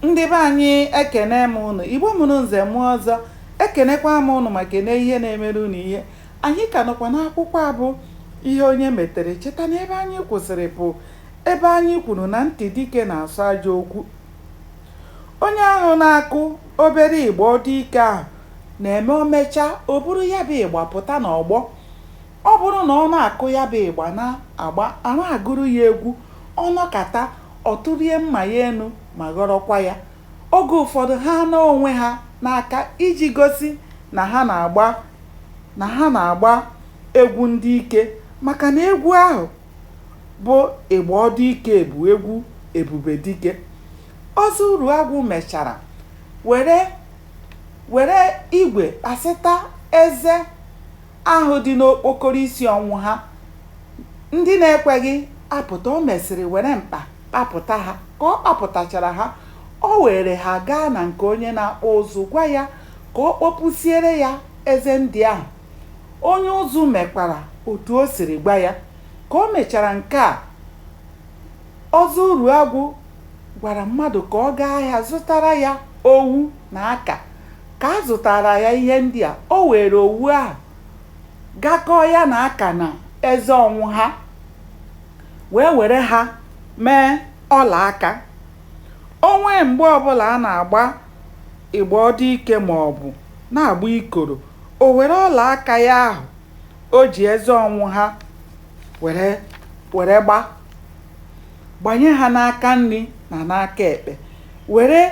Ndị be anyị, ekene m ụnụ. Igbo mụrụ nze mụọ ọzọ, ekenekwa m ụnụ ma kene ihe na-emere ụnụ ihe. Anyị ka nọkwa n'akwụkwọ a bụ Ihe Onye Metere. Cheta na ebe anyị kwụsịrị bụ ebe anyị kwuru na ntị dike na-asọ ajọ okwu. Onye ahụ na-akụ obere ịgba ọdụ ike ahụ na-eme o mechaa, o buru ya bụ ịgba pụta n'ọgbọ. Ọ bụrụ na ọ na-akụ ya bụ ịgba na-agba, a na-agụrụ ya egwu, ọ nọkata, ọ tụrie mma ya enu ma ghọrọkwa ya. Oge ụfọdụ ha naa onwe ha n'aka iji gosi na ha na-agba na ha na-agba egwu ndị ike maka na egwu ahụ bụ ịgba ọdụ ike bụ egwu ebube dike. Ọzọ Uruagwụ mechara were were igwe kpasịta eze ahụ dị n'okpokoro isi Ọnwụha ndị na-ekweghị apụta. O mesịrị were mkpa kpapụta ha. Ka ọ kpapụtachara ha, o weere ha gaa na nke onye na-akpụ ụzụ gwa ya ka ọ kpọpụsiere ya eze ndị ahụ. Onye ụzụ mekwara otu o siri gwa ya. Ka o mechara nke a, Ọzọ Uruagwụ gwara mmadụ ka ọ gaa ahịa zụtara ya owu na aka. Ka a zụtaara ya ihe ndị a, o weere owu ahụ gakọọ ya na aka na eze Ọnwụha wee were ha mee ọla aka. O nwee mgbe ọbụla a na-agba ịgba ọdụ ike maọbụ na-agba ikoro, o were ọla aka ya ahụ o ji eze Ọnwụha were were gba gbanye ha n'aka nri na n'aka ekpe, were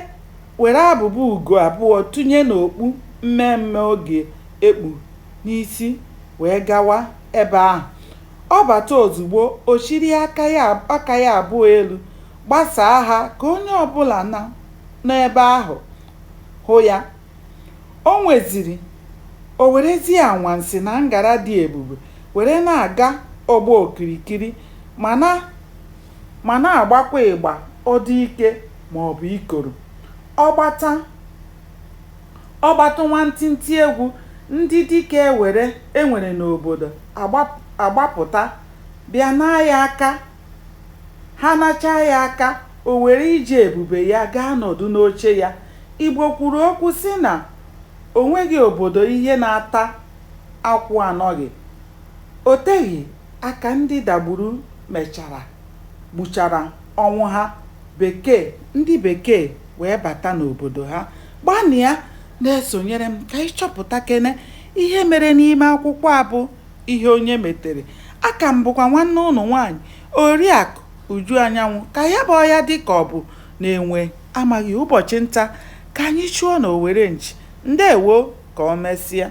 were abụba ugo abụọ tụnye n'okpu mmee mmee ọ ga-ekpu n'isi wee gawa ebe ahụ. Ọ bata ozugbo, o chilie aka ya aka ya abụọ elu gbasaa ha ka onye ọbụla nọ n'ebe ahụ hụ ya. O nweziri o werezie anwansi na ngara dị ebube were na-aga ọgbọ okirikiri ma na ma na-agbakwa ịgba ọdụ ike maọbụ ikoro. Ọ gbata ọ gbatụ nwantịntị egwu, ndị dike e were e nwere n'obodo agbapụta bịa naa ya aka. Ha nachaa ya aka, o were ije ebube ya gaa nọdụ n'oche ya. Igbo kwuru okwu sị na o nweghị obodo ihe na-ata akwụ anọghị. O teghị aka ndị Dagburu mechara gbuchara Ọnwụha, bekee ndị bekee wee bata n'obodo ha. Gbanịa na-esonyere m ka anyị chọpụtakene ihe mere n'ime akwụkwọ a bụ Ihe Onye Metere. Aka m bụkwa nwanne ụnụ nwaanyị, Oriakụ Uju Anyanwụ. Ka ya bụ ọhịa dị ka ọ bụ na enwe amaghị ụbọchị nta ka anyị chụọ n'owere nchi. Ndewo, ka o mesịa.